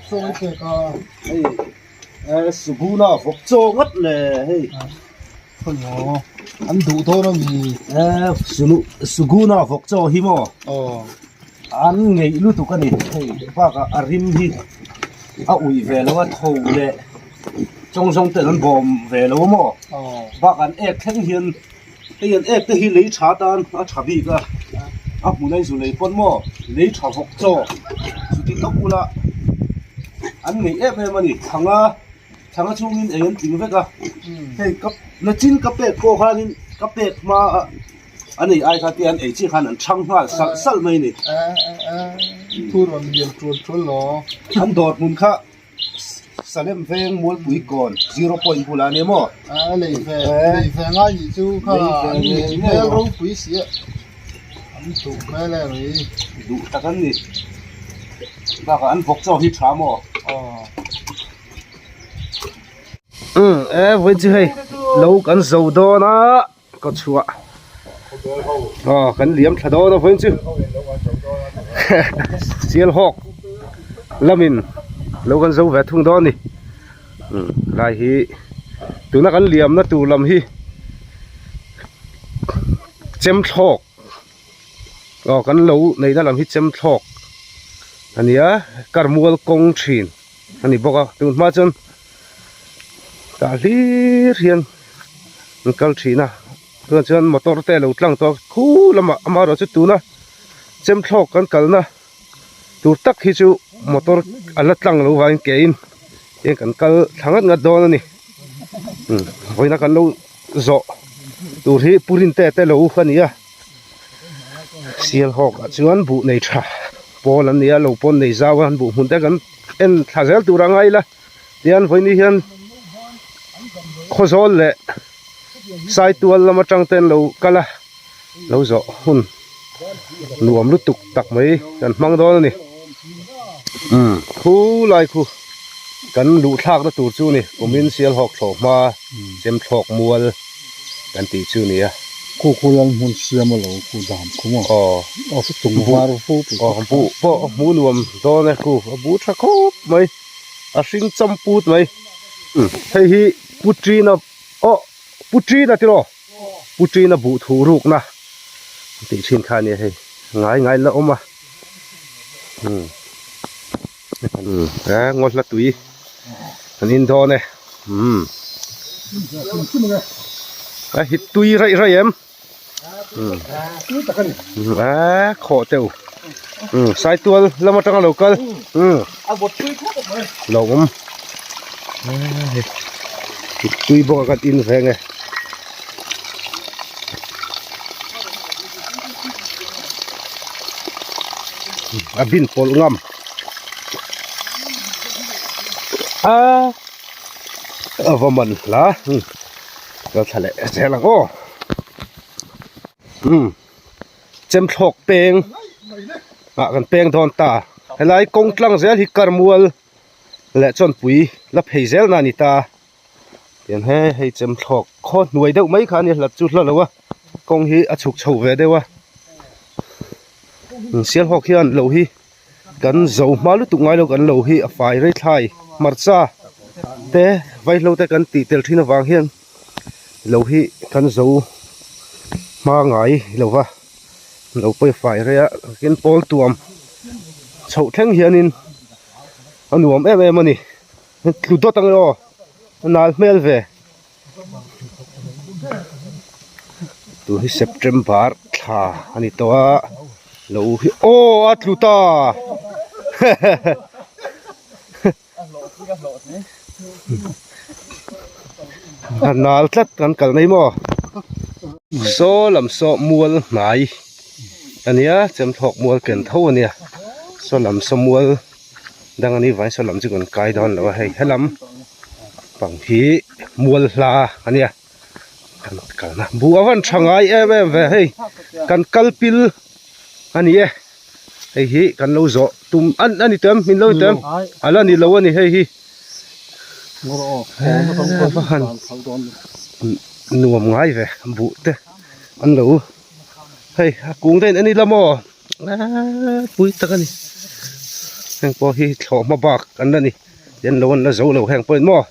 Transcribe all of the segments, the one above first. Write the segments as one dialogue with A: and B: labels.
A: chaw i pek a.
B: Hei eh Suguna vawk chaw ngawt le hei.
A: Khawimaw an duh dawn a mi?
B: Eh Sunu Suguna vawk chaw hi maw?
A: Aw.
B: An ngeih lutuk a ni hei bakah a rim hi a uih ve lo a tho leh chawng zawng ten an bawm ve lo maw?
A: Aw.
B: Bakah an ek thleng hian Hei an ek te hi lei tha tan a tha bik a, a hmun a inzu lei pawn maw lei tha vawk chaw chuti tawk ula an ngeih em em a ni. Thanga thanga chhungin ei an tling vek a, hei ka nachin ka pek pawh khanin ka pek hma a an ei ai kha te an ei chiah khan an chhang nghal salh salh mai a ni. An dawr hmun kha. Salem veng Mualpui kawn zero point bulah a ni maw?
A: A lei ve lei ve ngai nih chu kha an nei hmel ropui si a an duh hmel em mai.
B: Duh tak an ni. Bakah an vawk chaw hi tha maw?
A: Aw.
B: Umm e vawiin chu hei lo kan zo dawn a. Ka chhuah aw kan liam thla dawn a vawiin chu sial hawk lamin lo kan zo ve thung dawn a ni lai hi tuna kan liamna tur lam hi chem thlawk aw kan lo neihna lam hi chem thlawk a ni a karmual kawng thin a ni bawk a tun hma chuan tah hlir hian. an kal thin a tunah chuan motor te a lo tlang tawh a khu lamah amaherawhchu tuna chem thlawk kan kalna tur tak hi chu motor a la tlang lo vangin ke in eng kan kal thla ngat ngat dawn a ni vawiin a kan lo zawh tur hi pu Rinte te lo a ni a sial hawk ah chuan buh nei tha pawl an ni a lo pawn nei zau a an buh hmun te kan en thla zel tur a ngai ila. Tian vawiin hian Khawzawl leh Saitual lam atang te an lo kal a, lo zawh hun nuam lutuk tak mai kan hmang dawn a ni. Umm khu lai khu kan luh thlakna tur chu a ni kumin Sialhawk thlawh hma chem thlawk mual kan tih chu a ni a.
A: Khu khu lal hmun siam a lo khu dam khu maw?
B: Aw.
A: Aw chung var fu pui
B: Aw buh pawh hmuh nuam dawn e khu a buh tha khawp mai. A hring cham put mai hei hi putrina aw putrina tiraw putrina buh thuh rukna tih thin kha ania hei ngai ngai la awm a umm e ngaw hla tui an in dawn e umm a hit tui raih raih em. A khawh teuh saitual lam atanga lo kal lo awm tui bawk a kan in ve nge a bin pawlh ngam a a va man hla ka thla leh zel ang aw. Umm chem thlawk peng ah kan peng dawn ta helai kawng tlang zel hi karmual leh chawnpui la phei zel na a ni ta tiang he hei chem thlawk khaw hnuai deuh mai kha a ni hlat chu hla lo a kawng hi a chhuk chho ve deuh a sialhawk hian lo hi kan zo hma lutuk ngai lo kan lo hi a fai rei thlai hmarcha te vaihlo te kan tih tel thin avang hian. Lo hi kan zo hma ngai lo va lo pawi fai rei a tin pawl tuam chhoh thleng hianin a nuam em em a ni tlu dawt ang e aw a nal hmel ve tun hi September thla a ni tawh a lo hi aw a tlu ta A nal tlat kan kal mai maw saw lam saw mual hnai a nia chemthawk mual ken tho a nia saw lam saw mual dang a nih vangin saw lam chu kan kai dawn lo a hei helam pang hi mual hla a nia kan kalna buh a van tha ngai em em ve hei kan kal pil a ni e hei hi kan lo zawh tum an ani tawh em min lo ni tawh em a la ni lo a ni hei hi va han nuam ngai ve buh te an lo hei a kung te in en ila maw pui tak a ni. Heng pawh hi thlawh hma bak an la ni an lo an la zo lo heng pawhin maw.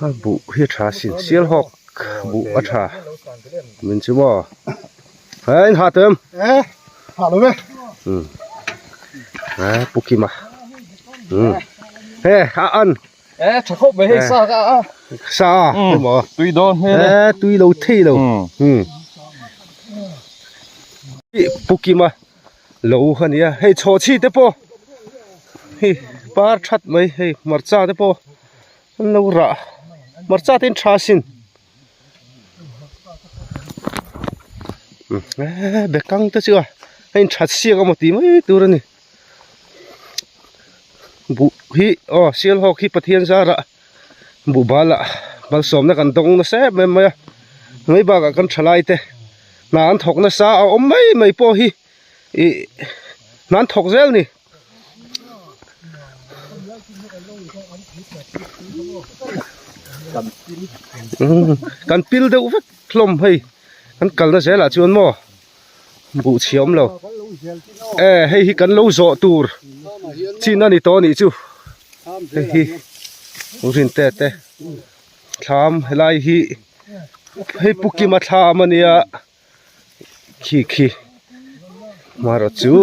B: A buh hi a tha sin sialhawk buh a tha min chu maw he in ha tawh em
A: e ha lo ve
B: um he pu kima um he a an
C: e tha khawp mai hei sa ka a
B: sa a maw
C: tui dawn hmel
B: e tui lo thei lo um pu kima lo a nia hei chhawhchhi te pawh hei par that mai hei hmarcha te pawh an lo rah hmarcha te in tha asin eee bekang te chu a a in that siak emaw tih mai tur a ni buh hi aw sialhawk hi Pathian zarah buh bal ah malsawmna kan dawng nasa em em mai a mai bakah kan thalai te hna an thawk nasa a awm mai mai pawh hi ih hna an thawk zel a ni. Kan pil deuh vek hlawm hei kan kalna zelah chuan maw buh chhia awm lo e hei hi kan lo zawh tur chin a ni tawh a nih chu hei hi rin te te thlam helai hi hei pu kima thlam a nia khi khi marawh chu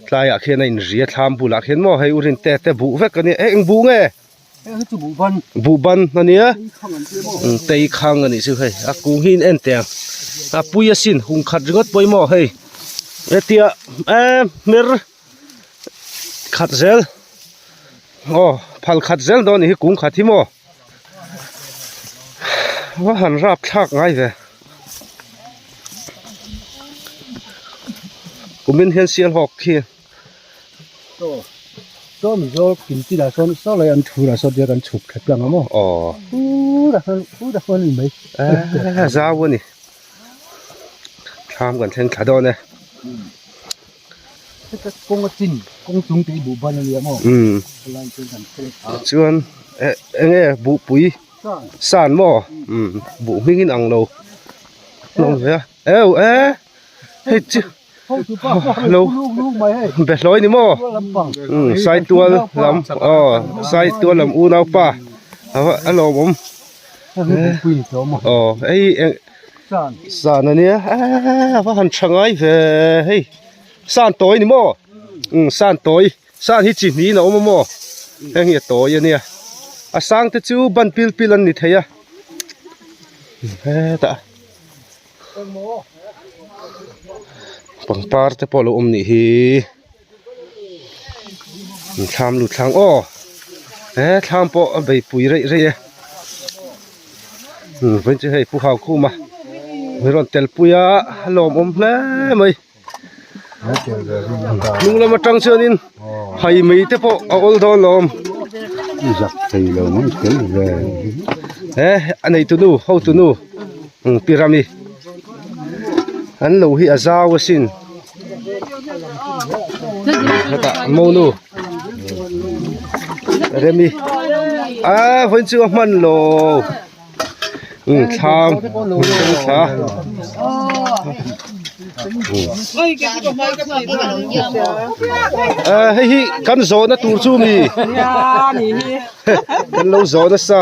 B: tlaiah khian a inria thlam bulah khian maw hei u rin te te buh vek a nia eh eng buh nge buh ban a nia tei khang a nih chu hei a kung hi in en teh ang a pui asin hung khat ringawt pawh hi maw hei hetia eh hmer khat zel aw phal khat zel dawn a nih hi kung khat hi maw. Va han rap thlak ngai ve kumin hian sialhawk khi
A: saw mizo kim tin ah sawn saw lai an thu lah sawn kan chhuk thlep tlang a maw
B: aw
A: putah sawn putah sawn a ni mai
B: a zau a ni thlam kan thleng thla dawn e.
A: Heta kawng a chin kawng chung te hi buh ban a nia maw helai chuan kan hre a
B: chuan eh eng nge buhpui san maw umm buh hming in ang lo hlawm ve a eu e hei chu lo be hlawi ni maw umm saitual lam aw saitual lam unaupa a lawmawm aw hei eng. San a nia a va han tha ngai ve hei san tawi ni maw umm san tawi san hi chi hnihin a awm a maw heng hi a tawi a nia a sang te chu ban pil pil an ni thei a hetah pangpar te pawh a lo awm nih hi thlam lut thlang aw he thlam pawh a beipui reih reih e vawiin chu hei pu hau khum a mi rawn tel pui a a lawmawm hle mai hnung lam atang chuanin hai mai te pawh a awl dawn lawm he a neitu nu hotu nu pi rami an lo hi a zau asin. Hetah monu Remi a vawiin chu a hman lo umm thlam thla ah hei hi kan zawhna tur chu mi kan lo zawh nasa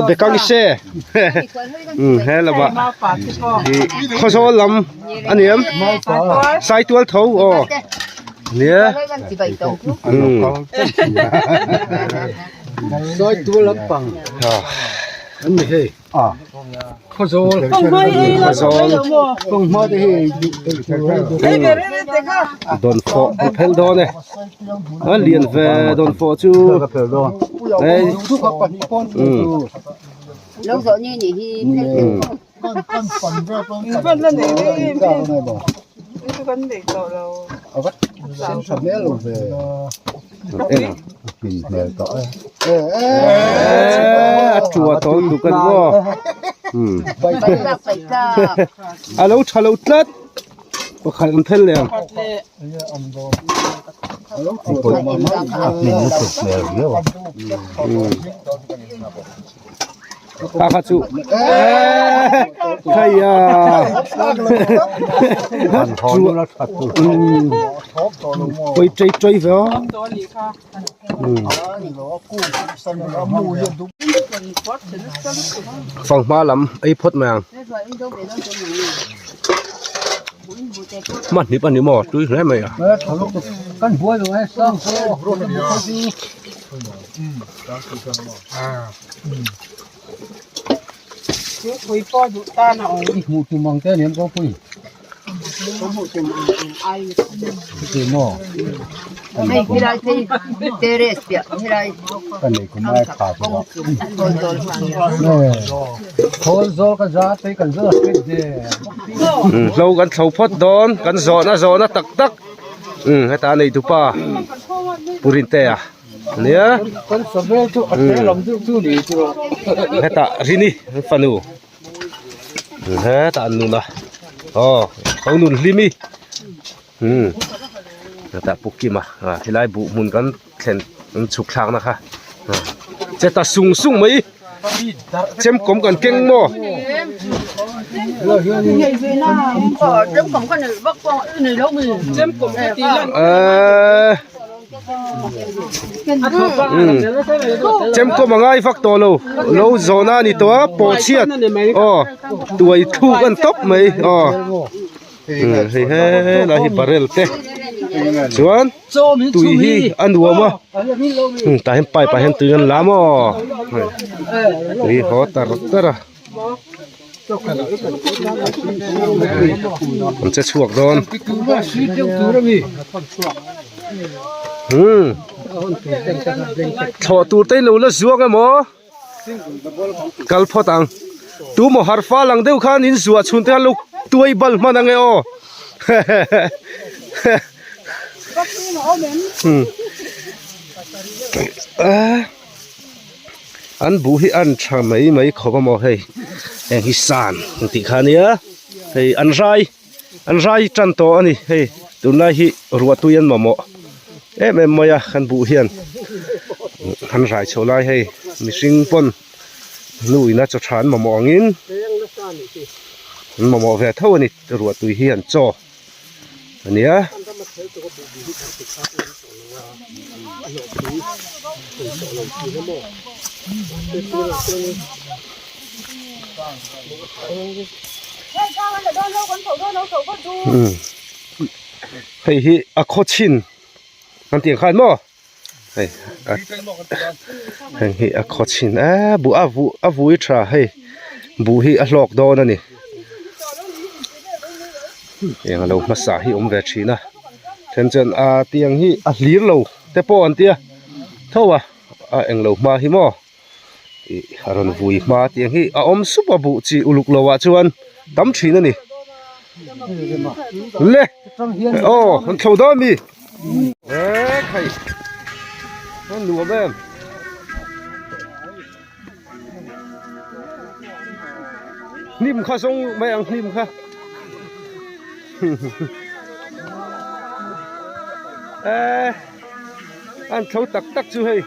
B: bekang se umm he lamah ih khawzawl lam. A ni em? Saitual tho aw. Nia.
A: Saitual lampang. An ni hei. Khawzawl.
B: Khawzawl.
A: Panghma te hei.
B: Dawnfawh an phel dawn e. A lian ve dawnfawh chu. Hei. A tua tawh lutuk a ni maw a lo tha lo tlat pakhat an phel leh ang. Kha kha chu. Khaia. Poi chei chei ve a. Fanghma lam ei phawt mai ang. Hmanhip a ni maw tui hle mai a. Hlo kan thlo phawt dawn kan zawhna zawhna tak tak heta a neitupa Pu Rintea ania hetah Rini fanu. Hetah an nun a aw ho nun hlim i umm hetah pu Kima ah helai buh hmun kan thlen an chhuk thlak na kha che ta sung sung mai chem kawm kan keng maw. Eeee. Chemkawm a ngai vak tawh lo lo zawhna a ni tawh a pawh chhiat aw tuai thluk a ni tawp mai aw hei helai hi barrel te chuan tui hi a nuam a tah hian pipe ah hian tui an lam aw tui haw tar tar a. An che chhuak dawn. Hmm. Thlawh tur te in lo la zuang emaw? Kal phawt ang. Tu maw har fal ang deuh khan in zuah chhun te khan lo tuai bal hman ang e aw. Hmm. An buh hi an tha mai mai khawp a maw hei heng hi san ang tih kha ania hei an rai an rai tan tawh a ni hei tunlai hi ruah tui an mamawh em em mai a kan buh hian an rai chho lai hei mihring pawn nu ina chaw tha an mamawh angin an mamawh ve tho a ni ruah tui hi an chaw. ania hei hi a khaw chhin an tih ang khan maw hei heng hi a khaw chhin a buh a vuh a vui tha hei buh hi a hlawk dawn a ni eng alo hmasa hi awm ve thin a then chuan a tiang hi a hlir lo te pawh an tia tho a a englo hma hi maw ih a rawn vui hma tiang hi a awm sup a buh chi uluk lo ah chuan tam thin a ni le aw an thlo dawn mi e khai a nuam em hnim kha zawng mai ang hnim kha e an thlo tak tak chu hei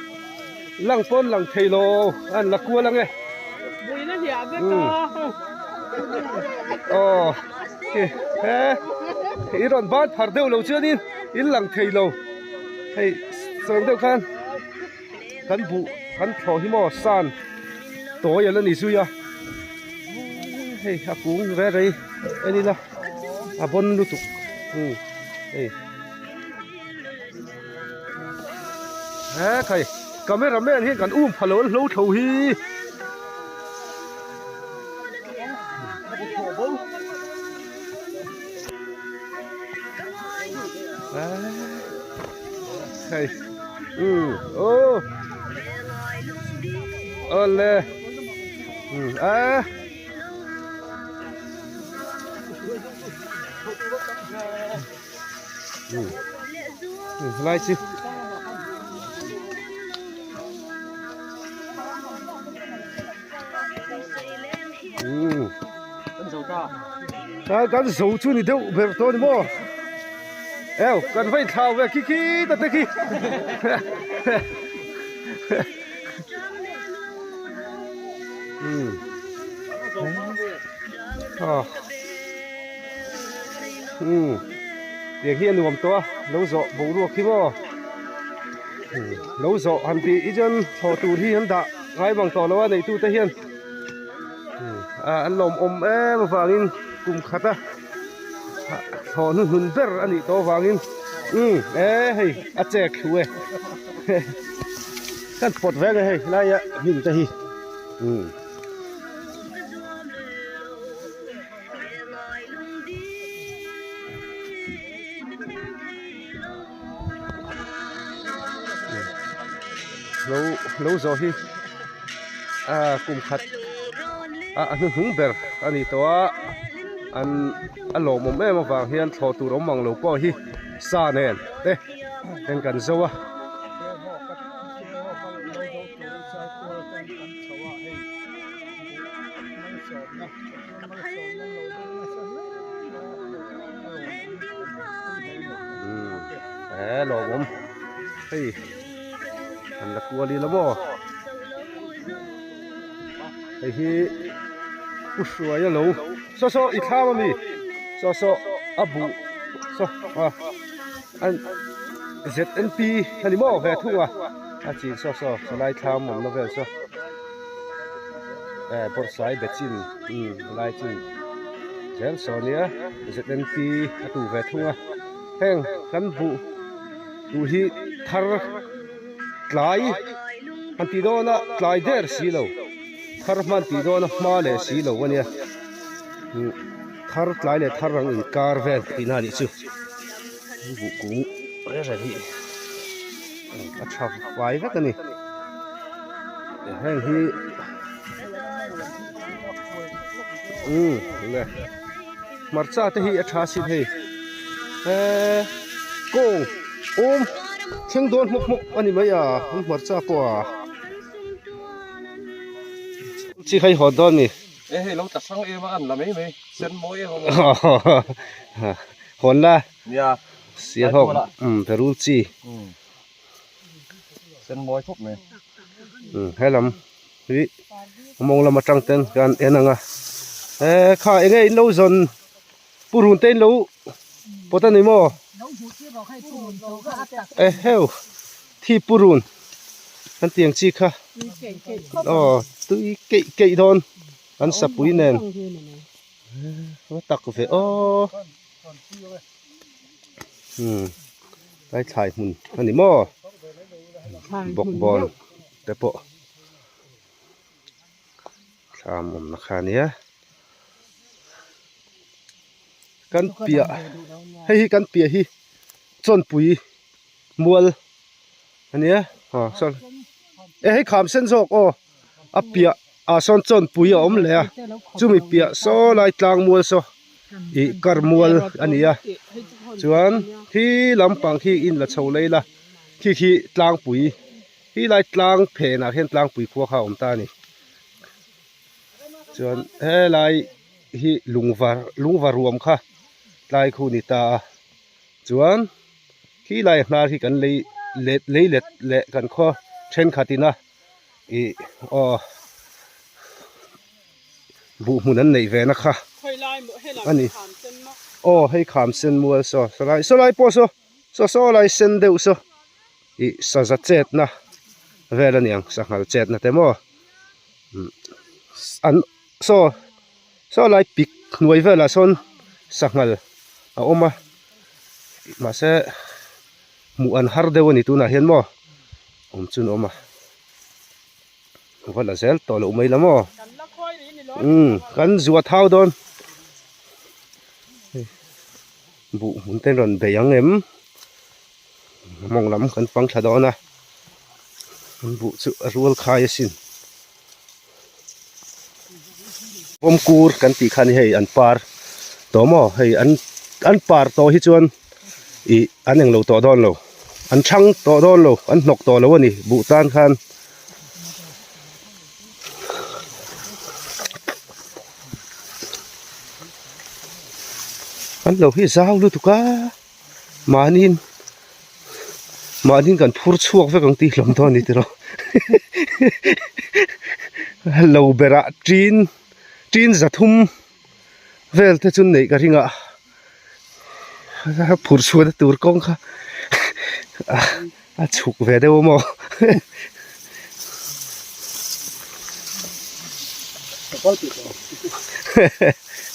B: lang pawn lang thei lo an la kual ang e aw he i rawn ban phar deuh lo chuanin in lang thei lo hei sawi deuh khan kan buh kan thlawh hi maw san tawi a la ni zui a hei a kung rei rei en ila a bawn lutuk hei. He khai camera man hian kan um phalo an hlo tho hi. Hei um oh ole um a lai chi a kan zo chu ni deuh ber tawh a ni maw eo kan va inthlau ve khi khi ta te khi um. Aw umm tiang hi a nuam tawh a lo zawh boruak hi maw lo zawh han tih hi chuan thlawh tur hi an dah ngai bang tawh lo a neitu te hian an lawmawm em avangin kum khat a thlawh hnuhnun ber a nih tawh avangin umm e hei a chek thlu e kan pawt ve ang e hei laia hnim te hi umm. Lo lo zawh hi ah kum khat a hnuhnung ber a ni tawh a an a lawmawm em avang hian thlawh tur awm ang lo pawh hi sa nen te eng kan zo a. He lawmawm hei an la kual ila maw hei hi pu hruaia lo saw saw i thlam ami saw saw a buh saw a an ZNP ani maw ve thung a a chin saw saw sawlai thlam awmna vel saw. Eh bawrhsai be chin umm helai chin zel saw nia ZNP a tu ve thung a heng kan buh duh hi thar tlai han tih dawn a tlai der si lo thar hman tih dawn a hma leh si lo a nia umm thar tlai leh thar ang inkar vel tihna a nih chu buh kung reng reng hi a tha fai vek a ni. Heng hi umm le hmarcha te hi a tha sin hei eee kawng awm thleng dawn hmawk hmawk a ni mai a an hmarcha pawh a chi kha i hawn dawn ni
C: e hei lo tla hrang em a an la mai mai sen mawi em
B: a hawn la
C: nia
B: sialhawk umm berul chi.
C: Sen mawi khawp mai.
B: Umm helam hi mawng lam atang ten kan en ang a eh kha enge in lo zawn purun te in lo pawt a ni maw eh heu thi purun kan tiang chi kha aw tui keih keih dawn an sapui nen va tak ve aw umm. Tlai thlai hmun a ni maw bawkbawn te pawh thlam awmna kha a nia kan piah hei hi kan piah hi chawnpui mual a nia aw sawn e hei kham sen zawk aw a piah ah sawn chawnpui a awm leh a chumi piah saw lai tlang mual saw ih kar mual a ni a chuan khi lampang khi in la chho lei la khi khi tlangpui khi lai tlang phenah khian tlangpui khua kha a awm ta a ni chuan helai hi lungvar lungvar ruam kha tlai khu a ni ta a chuan khi lai hnar hi kan lei let lei let leh kan khaw thenkhat ina ih aw. Buh hmun an neih ve na kha a ni aw hei kham sen mual saw sawlai sawlai pawh saw saw sawlai sen deuh saw ih saza chet na vel a niang sanghal chet na te maw an saw sawlai pik hnuai velah sawn sanghal a awm a mahse hmuh an har deuh a ni tunah hian maw awm chu an awm a. Va la zel tawh loh mai la maw umm kan zua thau dawn buh hmun te rawn bei ang em mawng lam kan pang thla dawn a an buh chu a rual khai asin bawmkur kan tih kha ni hei an par tawh maw hei an an par tawh hi chuan ih an englo tawh dawn lo an chhang tawh dawn lo an hnawk tawh lo a ni buh tan khan. An lo hi zau lutuk a mahniin mahniin kan phur chhuak vek ang tih hlawm dawn a ni tiraw lo berah ṭin ṭin zathum. Vel te chu neih ka ring a phur chhuahna tur kawng kha a chhuk ve deuh a maw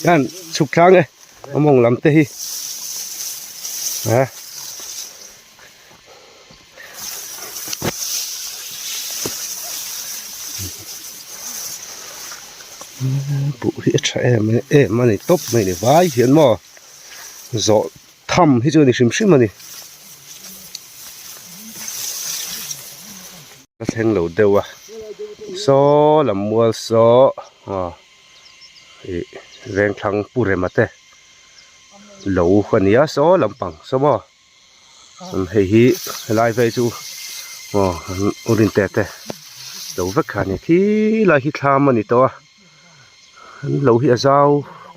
B: khan chhuk tlang e a mawng lam te hi a. Buh hi a tha em em a ni tawp mai ni vai hian maw zawh tham hi chu a ni hrim hrim a ni. A thleng lo deuh a saw lam mual saw aw ih vengthlang pu rema te lo a nia saw lampang saw maw. Hei hi helai phei chu aw u rin te te lo vek kha a ni khi lai hi thlam a ni tawh a an lo hi a zau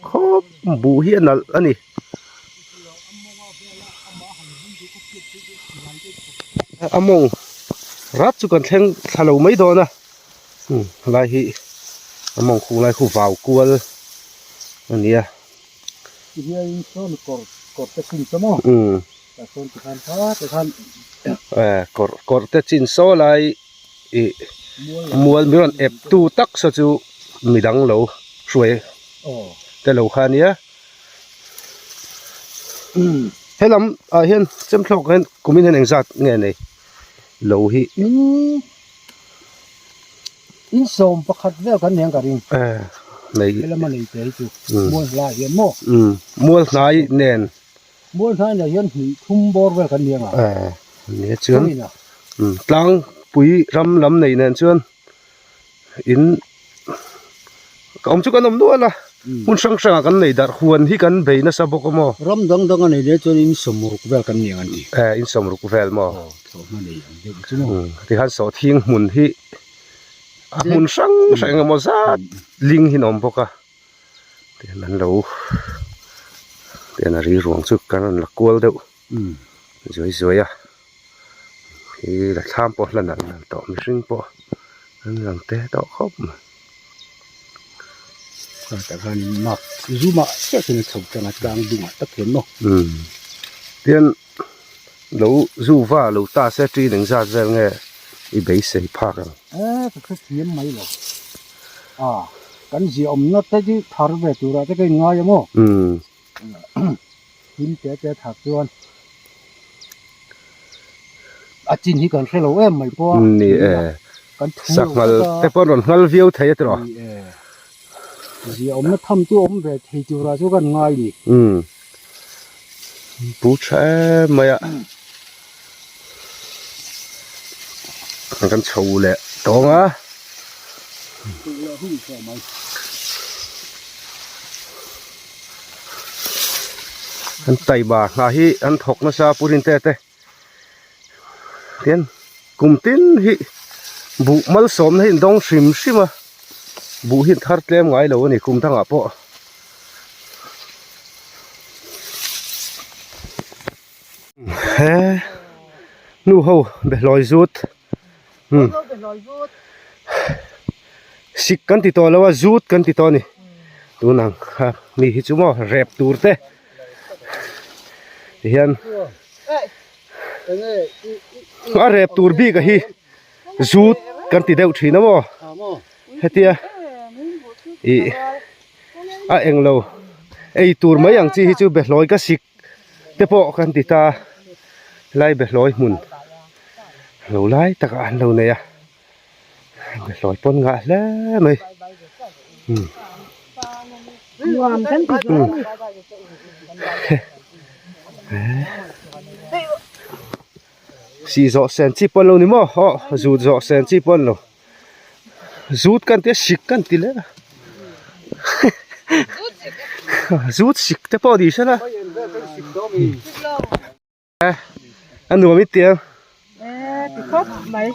B: khawp buh hi a nalh a ni. A mawng rat chu kan thleng thla lo mai dawn a helai hi a mawng khung lai khu vau kual a ni a. Kawr kawr te chin saw lai ih mual mi rawn ep tu tak saw chu midang lo hruai te lo kha ania helam ah hian chemthlawk hian kumin hian engzat nge nei lo hi.
A: In 11 vel kan nen ka ring. Nei. Helama nei te hi chu mual hlai hian maw?
B: Mual hnai nen.
A: Mual hnai nen hian hnih thum bawr vel kan ni ang a.
B: Nia chuan tlangpui ram lam nei nen chuan in ka awm chu kan awm nual a. Hmun hrang hrangah kan nei darh huan hi kan bei nasa bawk a maw?
A: Ram dang dang a nei nen chuan in 60 vel kan ni ang an ti.
B: In 60 vel maw?
A: Aw, thlawhhma nei ang deuh chu maw?
B: Tikhan sawhthing hmun hi a hmun hrang hrang eng emaw zat ling hi an awm bawk a tihian an lo tihian a ri ruang chu kan rawn la kual deuh zuai zuai a khi la thlam pawh hlan an nalh tawh mihring pawh an lang te tawh khawp mai.
A: Tah khan mak zumah chiah khian a chho tang a tlang dungah tak hian maw.
B: Tihian Lo zu va lo ta se ṭin engzat vel nge i beisei phak ang?
A: E, ka hre thiam mai lo. A, kan ziahawmna te chu thar ve turah te ka inngai a maw?
B: Umm.
A: Him te te thar chuan a chin hi kan hre lo em mai pawh a.
B: Ni e.
A: Kan thu lo
B: Sanghal te pawh an rawn nghal viau thei a tiraw?
A: Ni e. Ziahawmna tham chu awm ve thei turah chu kan ngai ni.
B: Umm. Pu tha em mai a kan chho leh tawng a. An taima hna hi an thawk nasa pu Rinte te tian kum tin hi buh malsawmna hi an dawng hrim hrim a buh hi an thar tlem ngai lo a ni kum dangah pawh. He nu ho behlawi zut umm sik kan ti tawh lo a zut kan ti tawh a ni tunang kha mi hi chu maw rep tur te tihian a rep tur bik a hi zut kan ti deuh thin a maw hetia ih. A englo ei tur mai ang chi hi chu behlawi ka sik te pawh kan ti ta lai behlawi hmun lo lai takah an lo nei a behlawi pawn ngah hle mai umm sih zawh sen chi pawh an lo ni maw aw zut zawh sen chi pawh an lo. Zut kan tia sik kan ti leh a zut sik te pawh ni sela a nuam i tia
D: ti khawp mai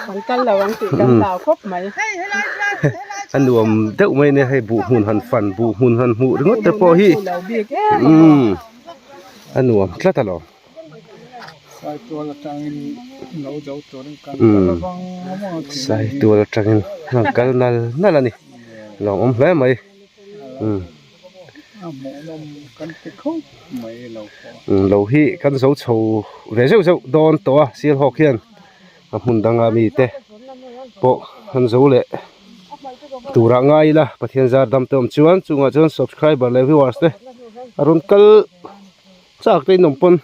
D: kan kal lo ang tih kan hlau khawp mai
B: a nuam deuh mai nia hei buh hmun han fan buh hmun han hmuh ringawt te pawh hi umm a nuam tlat alawm. Saitual atangin an kal nal nal a ni lawmawm hle mai umm. Lo hi kan zo chho ve zeuh zeuh dawn tawh a Sialhawk hian a hmun danga mite pawh an zo leh turah ngai ila Pathian zar dam te awm chuan chungah chuan subscriber leh viewers te a rawn kal chak te in awm pawn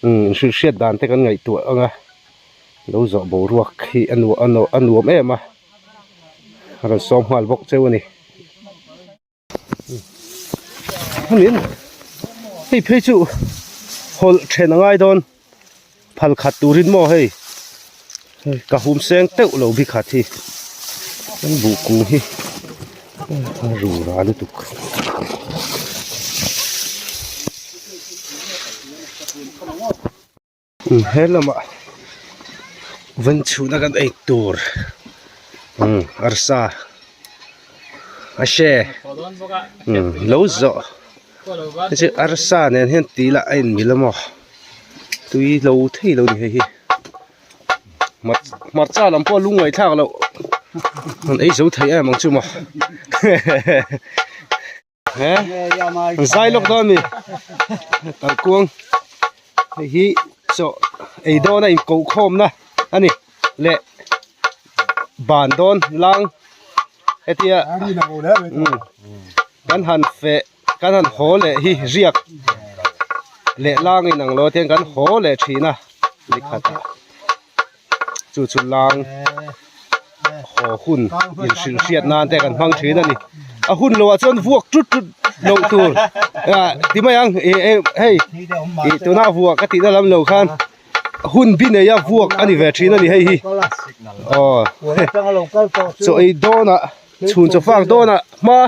B: umm hrilhhriat dan te kan ngaihtuah ang a lo zawh boruak hi a nuam a nuam em a a rawn sawm nghal bawk cheu a ni. Hemi hei phei chu hawlh then a ngai dawn phal khat turin maw hei hei ka hum seng teuh lo bi khat hi an buh kung hi a ru ra lutuk. He lamah vawn chhuna kan ei tur arsa a hre lo zawh hei chu arsa nen hian tih lah a inmil a maw tui lo thei lo ni hei hi hmarcha lam pawh a lungngaih thlak loh an ei zo thei em ang chu maw. He zai lawk dawn a ni talhkuang hei hi chaw ei dawn a inkoh khawm na a ni leh ban dawn lang hetia kan han feh kan han haw leh hi riak leh lang in ang lo te hian kan haw leh thin a nikhat ah. Chu chu lang haw hun inhrilh hriat nan te kan hmang thin a ni a hun loh ah chuan vuak tut tut loh tur ah ti mai ang ih eh hei ih tuna vuak ka tihna lam lo khan hun bi neia vuak a ni ve thin a ni hei hi aw chaw ei dawnah Chhun chaw fak dawnah hma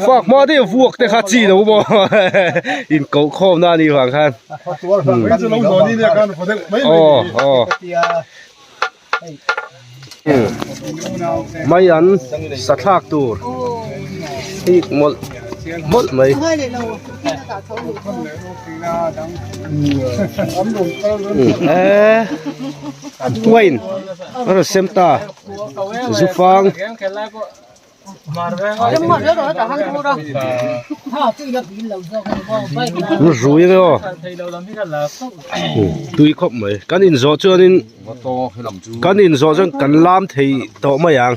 B: fak hma deuh vuak te kha chi lo maw in koh khawm na anih vang khan aw aw mai an sathlak tur hi mawlh mawlh mai. Wine a rawn sem ta. Zufang Rui emaw aw tui khawp mai kan inzawh chuanin kan inzawh chuan kan lam thei tawh mai ang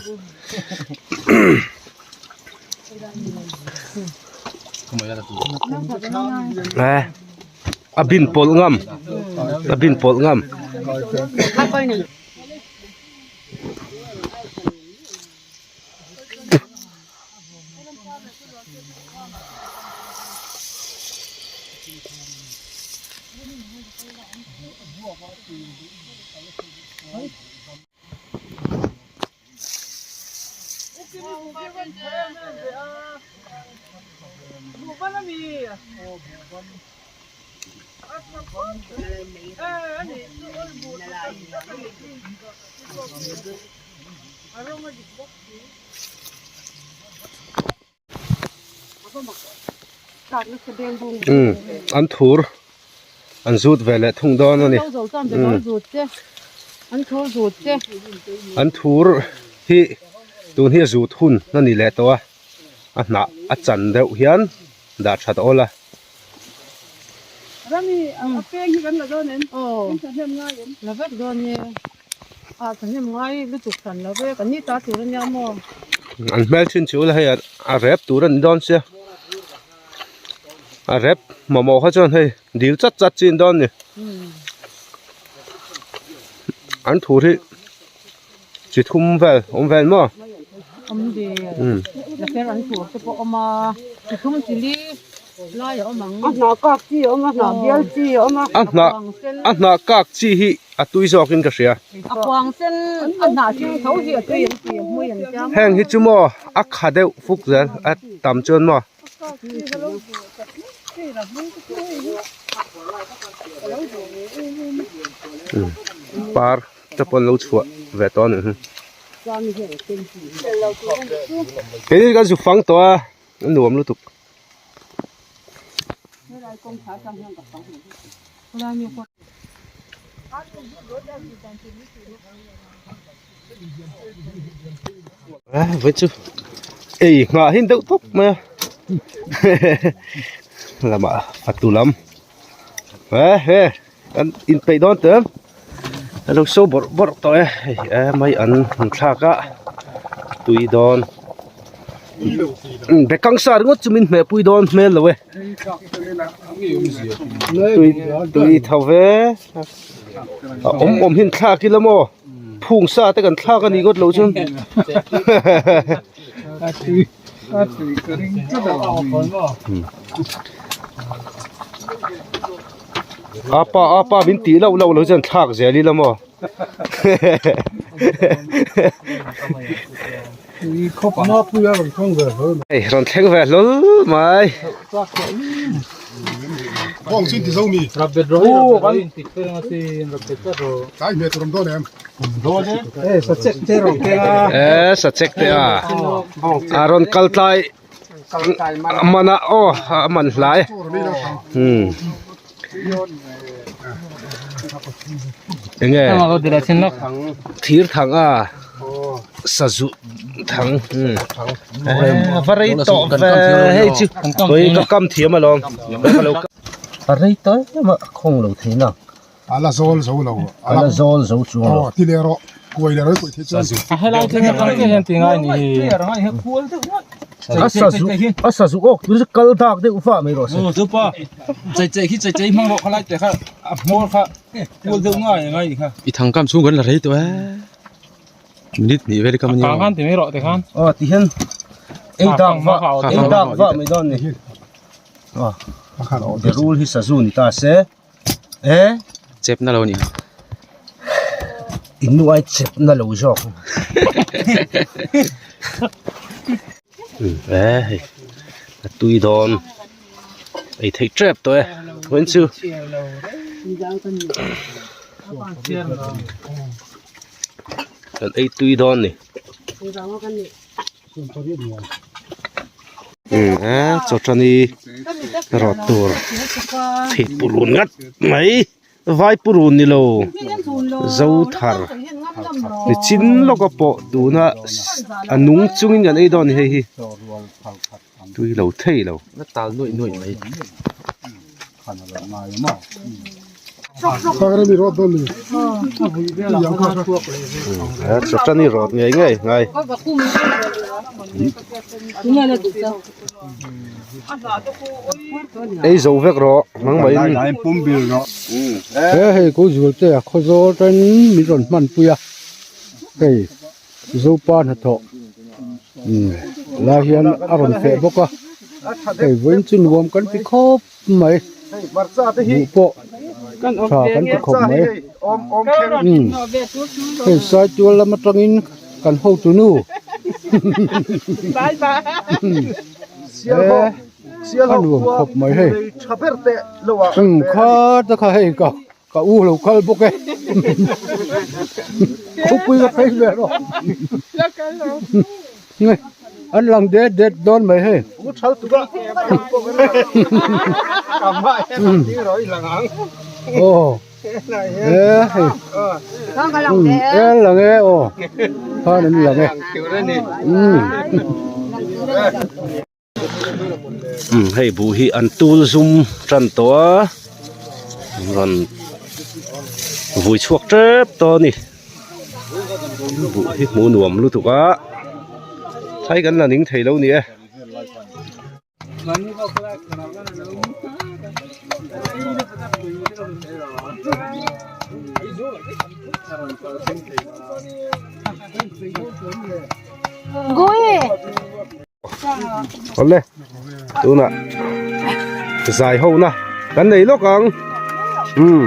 B: a bin pawlh ngam a bin pawlh ngam. Umm an thur an zut ve leh thung dawn a ni an thur hi tun hi a zut hun a ni leh tawh a a hnah a chan deuh hian dah that awl a.
D: Rami a peng hi kan la dawn em? Aw. In thahnem ngai em? La vek dawn e. A thahnem ngai lutuk hran lo ve kan ni ta tur ania maw?
B: An hmel chin chu la hei a rep tur a ni dawn sia. A rep mamawh kha chuan hei dil chat chat chin dawn ni. An thur hi chi thum vel awm vel maw?
D: Awm ve. La fer an thur te pawh awm a, chi thum chi li lai a awm ang. A hnah kak chi a awm a, hnah bial chi a awm a.
B: A hnah a hnah kak chi hi a tui zawkin ka hria.
D: A kuang sen a hnah hring tho hi a tui an ti a hmui an tia maw?
B: Heng hi chu maw a kha deuh fuk zel a tam chuan maw? Par te pawh an lo chhuah ve tawh a nih hi. Keini kan zu fang tawh a a nuam lutuk. Vai chu ei nghah hin deuh tawp mai a. Lamah fatu lam e he kan inpeih dawn teh a lo so bawrh bawrh tawh e hei e mai an han thlak a tui dawn bekang sa ringawt chu min hmeh pui dawn hmel lo e tui tui tho ve a awm awm hi an thlak ila maw phung sa te kan thlak a nih ngawt loh chuan Apa apa min tih loh loh lo chuan thlak zel ila maw hei rawn thleng ve hlawl mai e sachek te a a rawn kal tlai a man a aw a man hlai umm enge thir thang a sazu thang umm a va rei tawh ve hei chu ka kam thiam alawm a rei tawh em a a khawng lo thei nang.
A: A la zawl zo lo.
B: A la zawl zo chuang lo.
A: Aw ti leh rawh. Kuai leh rawh kuai thei chuan.
E: A helai te hian kal hian ti ngai ni hi.
B: A sazu a sazu awk tur chu kal dak deuh vah mai rawh se.
E: Aw chu pa. Chei chei khi chei chei hmang rawh khalai te kha a hmawr kha kual deuh ngai ngai ni kha.
F: I thangkam chhung kan la rei tawh e. Minute hnih vel kam a ni.
E: A kang khan ti mai rawh te khan.
B: Aw ti hian ei dak vah ei dak vah mai dawn ni. Aw berul hi sazu ni ta se. E
F: chep na lo ni
B: in nu ai chep na lo zawk e hei a tui dawn ei theih tep tawh e vawiin chu kan ei tui dawn ni. E chawṭani rawt tur thei purun ngat mai vai purun ni lo zo thar ni chin lawka pawh tuna a nung chungin kan ei dawn a ni hei hi tui lo thei lo. Chawṭani rawt ngei ngei ngai. Ei zo vek rawh nangmahin.
G: He hei ku zual te a khawzawl ten min rawn hmanpui a hei Zopa hnathawh lai hian a rawn feh bawk a hei vawiin chu nuam kan ti khawp mai buh pawh tha kan ti khawp mai umm hei saitual lam atangin kan hotu nu he a nuam khawp mai hei umm kha te kha hei ka. Ka u lo kal bawk e. Khawpui ka phei ve rawh. Nge an lang det det dawn mai hei. Aw e hei e lang e aw khan an lang e.
B: Umm hei buh hi an tul zum tan tawh a rawn vui chhuak tep tawh a ni buh hi hmuh nuam lutuk a thai kan la ning thei lo ni e. Awle tunah zai ho na kan nei lawk ang umm.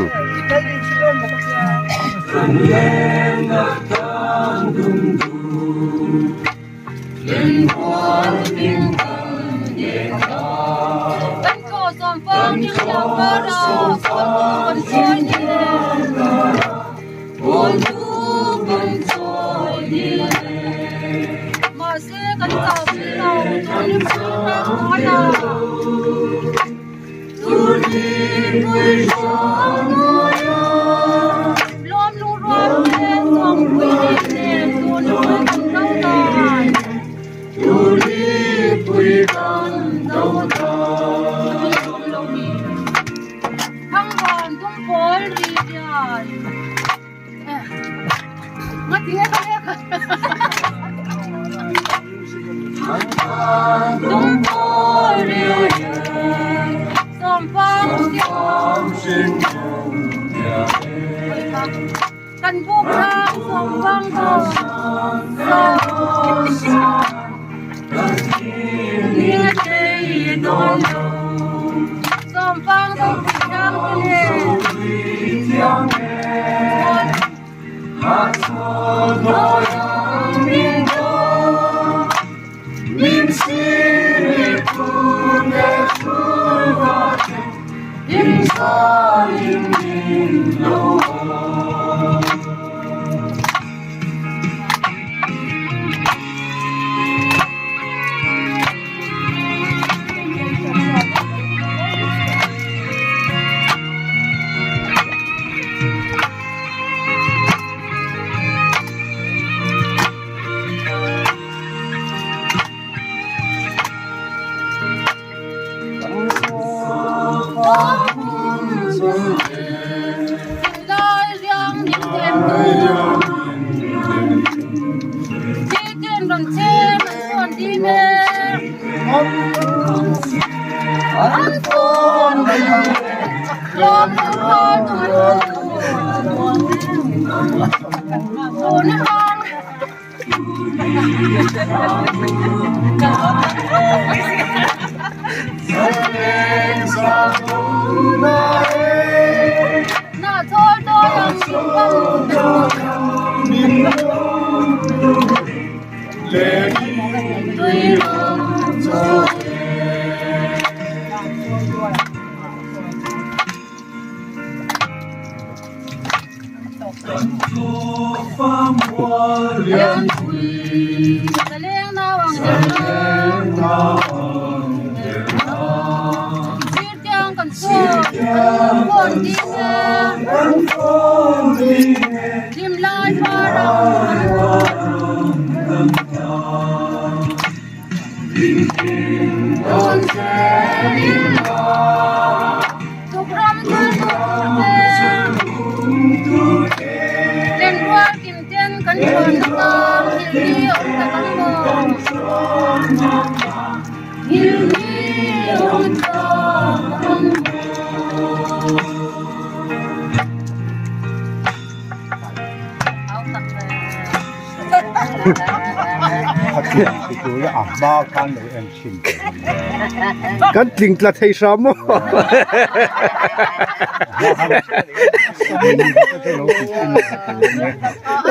B: Kan tling tla thei hram maw?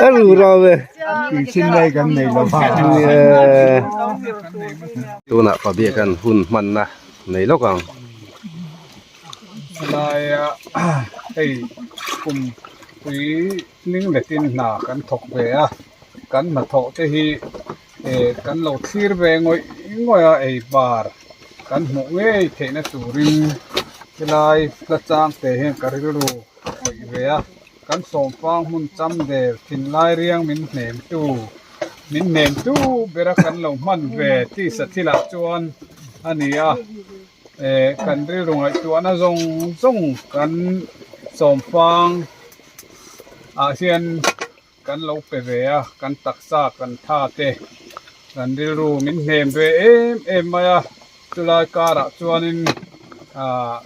B: A ru rau e. Tunah pabia kan hun hmanna nei lawk ang.
E: Helaia hei kum pui ning letin hna kan thawk ve a, kan hnathawh te hi eh kan lo thlir ve ngawih ngawih a ei bar kan hmuh ngei theihna turin helai hla chang te hian ka rilru a khawih ve a kan sawmpang hmun cham der thinlai riang min hnem tu min hnem tu bera kan lo hman ve tisa thilah chuan a ni a eh kan rilru ngaihtuahna zawng zawng kan sawmpang ah hian. Kan lo pe ve a, kan taksa kan tha te, kan rilru min hnem ve em em mai a, chulai karah chuanin ah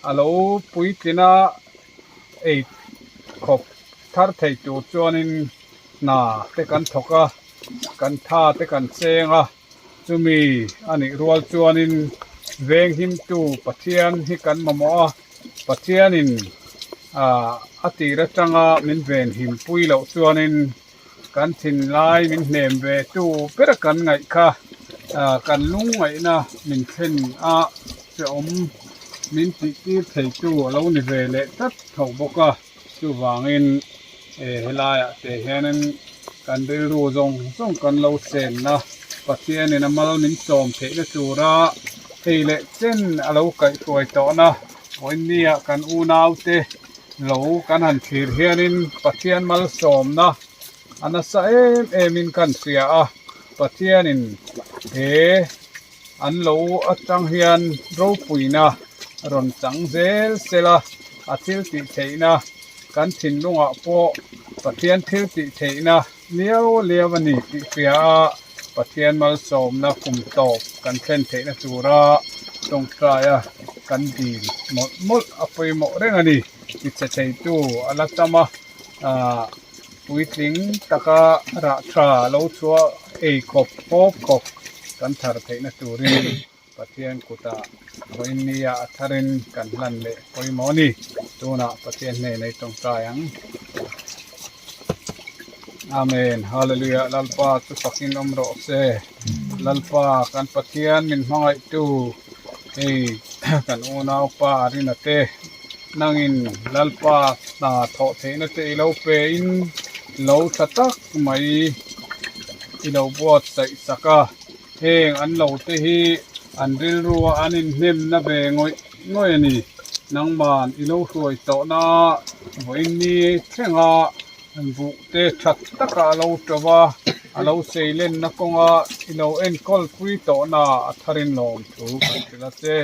E: a lo puitlina ei khawp thar thei tur chuanin hna te kan thawk a, kan tha te kan cheng a, chumi a nih rual chuanin venghimtu Pathian hi kan mamawh a. Pathianin a tir atanga min venhim pui loh chuanin kan thinlai min hnem ve tu ber kan ngaih kha kan lungngaihna min thlen a hrehawm min tih tir thei tu a lo ni ve leh tlat tho bawk a. Chuvangin helaiah te hianin kan rilru zawng zawng kan lo chenna Pathianin a mal min sawm theihna tura hei leh chen a lo kaihhruai tawhna vawiinnia kan unaute lo kan han thlir hianin Pathian malsawmna a nasa em emin kan hria a, Pathianin he an lo atang hian ropuina rawn chang zel sela a thil tih theihna kan thinlungah pawh Pathian thil tih theihna. liau liau a ni tih hria a, Pathian malsawmna kum tawp kan thlen theihna tura tawngtaia kan dil mawlh mawlh a pawimawh reng a ni. Tichhe theitu a la tam a, ah puitling taka rah tha lo chhuah ei khawp pawp khawp kan thar theihna turin Pathian kutah vawiinnia a tharin kan hlan leh pawimawh a ni. Tunah Pathian hnenah i tawngtai ang. Amen. Hallelujah. Lalpa chu fakin awm rawh se. Lalpa kan Pathian min hmangaihtu hei kan unaupa Rina te nangin Lalpa hna thawh theihna te i lo pe in lo tha tak mai i lo buatsaih sak a. Heng an lo te hi an rilru a an inhnem na ve ngawih ngawih a ni. Nangman i lo hruai tawh na vawiin ni thleng a buh te that taka a lo to va, a lo sei lenna kawnga i lo enkawl pui tawh na a tharin lawm thu kan hrilh a che.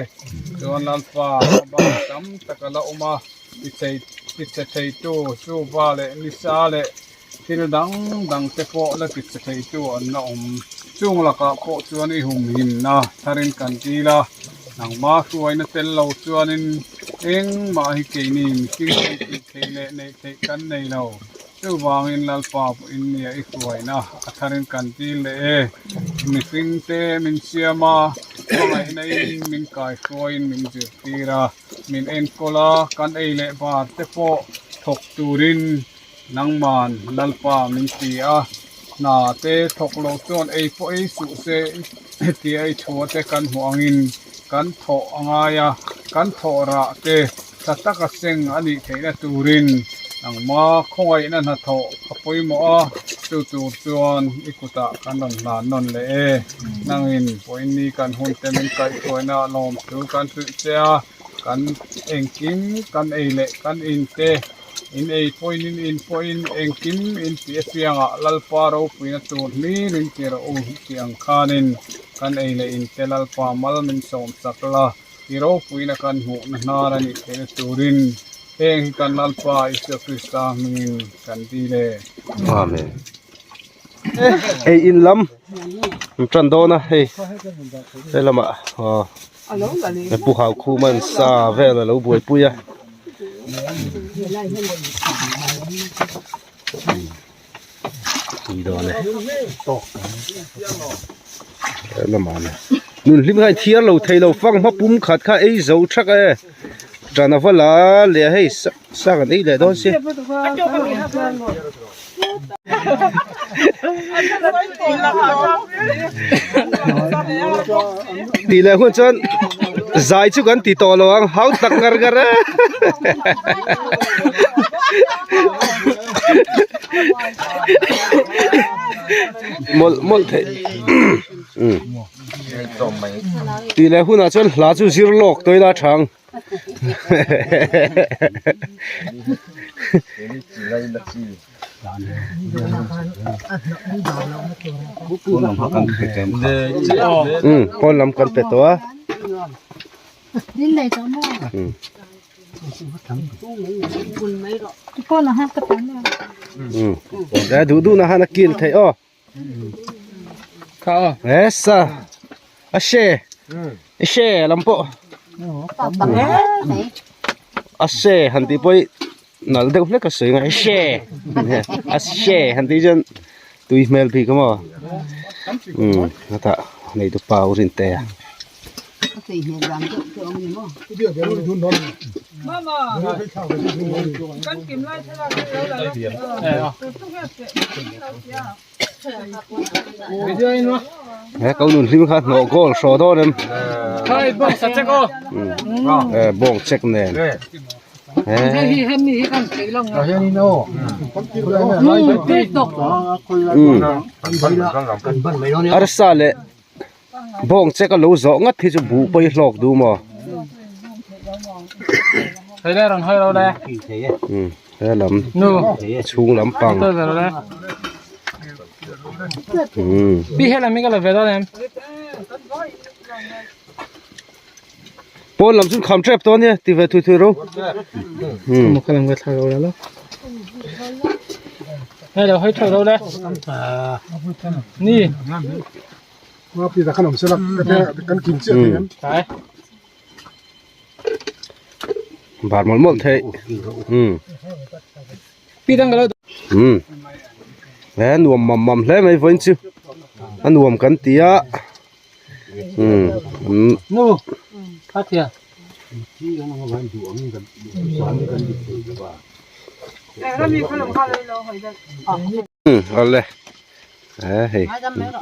E: Chuan Lalpa a bak tam tak a la awm a, ti che theitu Suva leh Nisa leh Thil dang dang te pawh la ti che thei chu an la awm. Chung lakah pawh chuan i humhimna tharin kan dil a, nangmah hruaina tel lo chuanin engmah hi keini mihring kan tih theih leh neih theih kan nei lo. Chuvangin Lalpa pawhin nia i hruaina a tharin kan dil leh e. Mihring te min siam a, hmangaihna in min kaihruaiin min zirtir a, min enkawl a, kan ei leh bar te pawh thawk turin Nangman Lalpa min ti a, hna te thawk lo chuan ei pawh ei suh se tia i thua te kan hmuh angin kan thawh a ngai a, kan thawh rah te tha taka seng a nih theihna turin nangma khawngaihna hnathawh a pawimawh a, chu tur chuan i kutah kan rawn hlan nawn leh e. Nangin pawhin ni kan hun te min kaihhruaina lawmthu kan hrilh che a, kan engkim kan ei leh kan in te. In ei pawhin in in pawhin engkim in tih apiangah Lalpa ropuina tur hlir in ti rawh u tih ang khanin kan ei leh in te Lalpa mal min sawm chak la, i ropuina kan hmuhna hnar a nih theihna turin heng hi kan Lalpa Isua Krista hmingin kan dil e.
B: Amen. Ei in lam an tan dawn a hei he lamah aw pu hau khum an sa vel a lo buaipui a. Tui dawn e he lamah ni nun hlim kha thiar lo thei lo fang hma pum khat kha ei zo thak e tan a va la leh a hei sa kan ei leh dawn si. Tih leh hun chuan zai chu kan ti tawh lo ang hau tak ngar ngar e. Mawlh mawlh theih tih leh hunah chuan hla chu zir lawk tawh ila a tha ang. Pawn lam kan pe tawh a. Duh duh na han a kil theih aw. Esa a she a she lam pawh a she han tih pawh hi nal deuh hlek a sawi ngai a she a she han tih chuan tui hmel bik a maw umm hetah neitu pa u rin te a. He ko nun hlim kha hnawh goal hraw dawn em e bawng check nen arsa leh Bawng che ka lo zawh ngat hi chu buh pawh hi hlawk duh maw? He lam chhung lam pang pawn lam chu kham tep tawh ania ti ve thui thui ro.
H: Hei lo hei theuh lo le. Ni. Kai.
B: Bar mawlh mawlh theih. Um.
H: Pi dang ka lo.
B: Um. He nuam mam mam hle mai vawiin chu. A nuam kan ti a. Um. Um.
H: Nu. Kha thia.
B: Um awle. He hei.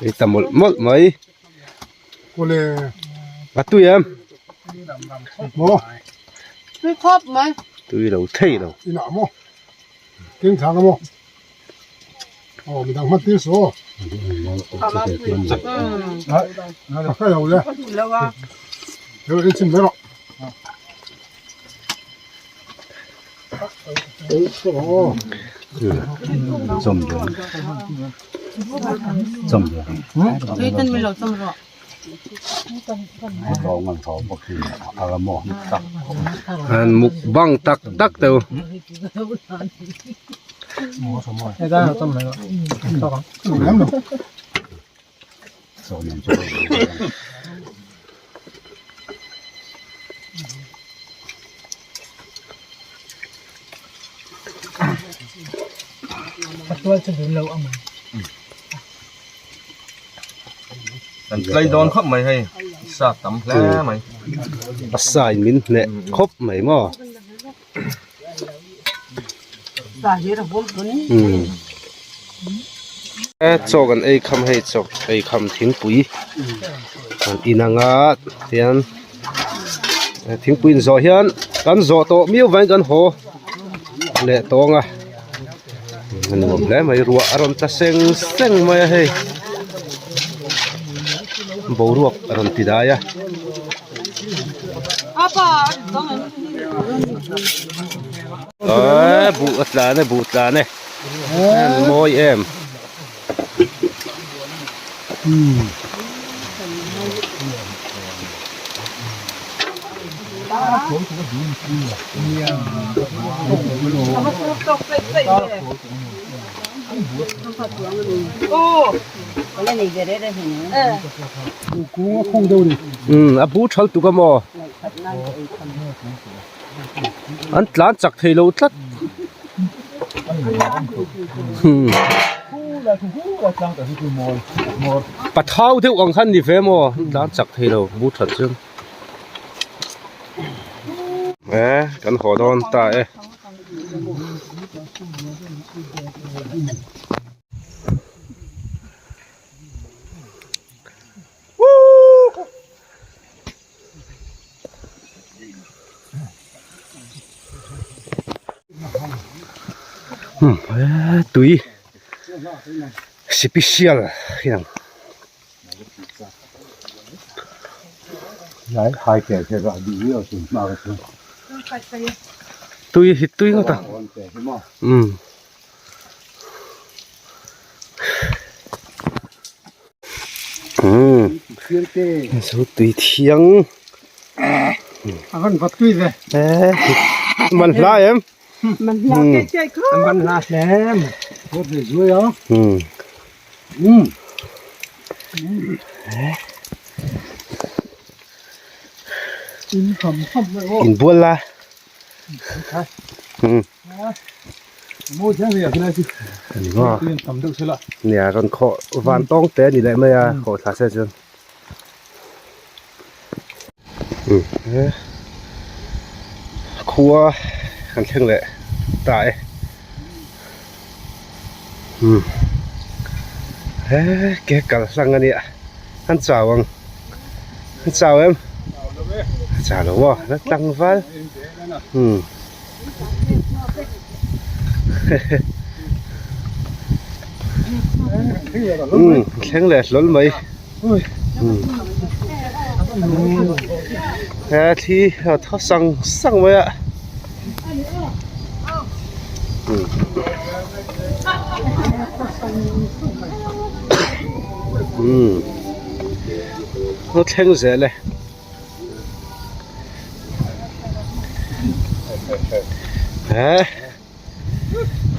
B: Ei ta mawlh mawlh mai. A tui em?
D: Tui khawp mai.
B: Tui lo thei lo. An mukbang tak tak teuh.
C: Kan tlai dawn khawp mai hei sa tam hle mai.
B: A sa in min hneh khawp mai maw. Chaw kan ei kham hei chaw ei kham thingpui an in anga tian thingpui in zawh hian kan zawh tawh miau vangin kan haw leh tawng a a nuam hle mai ruah a rawn tla seng seng mai a hei boruak a rawn ti dai a. Aaa buh a tlan e buh tlan e an mawi em. Umm a bu thal tuk a maw an tlan chak thei lo tlat pathau deuh ang khan ni ve maw an tlan chak thei lo bu that chuan e kan haw dawn ta e. Tui special hian tui hi tui ngawt a umm. Umm zo tui thiang man hla em
D: Man hla ke chai kha
G: man hla hlem
B: umm in bual la umm Nia rawn khawh van tawng te a ni leh mai a khawh thla se chuan khua kan thleng leh ta e he ke kal hlang a nia an chau ang an chau em chau lo maw la tlangval umm. Umm thleng leh hlawl mai umm he thli a thaw sang sang mai a umm a thleng zel e. He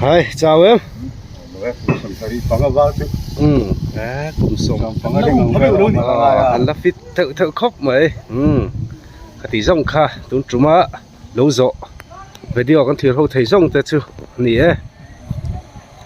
B: hai chau em. Umm kum 15 an la fit theuh theuh khawp mai umm khati zawng kha tun tuma lo zawh video kan thlir ho thei zawng te chu a ni e.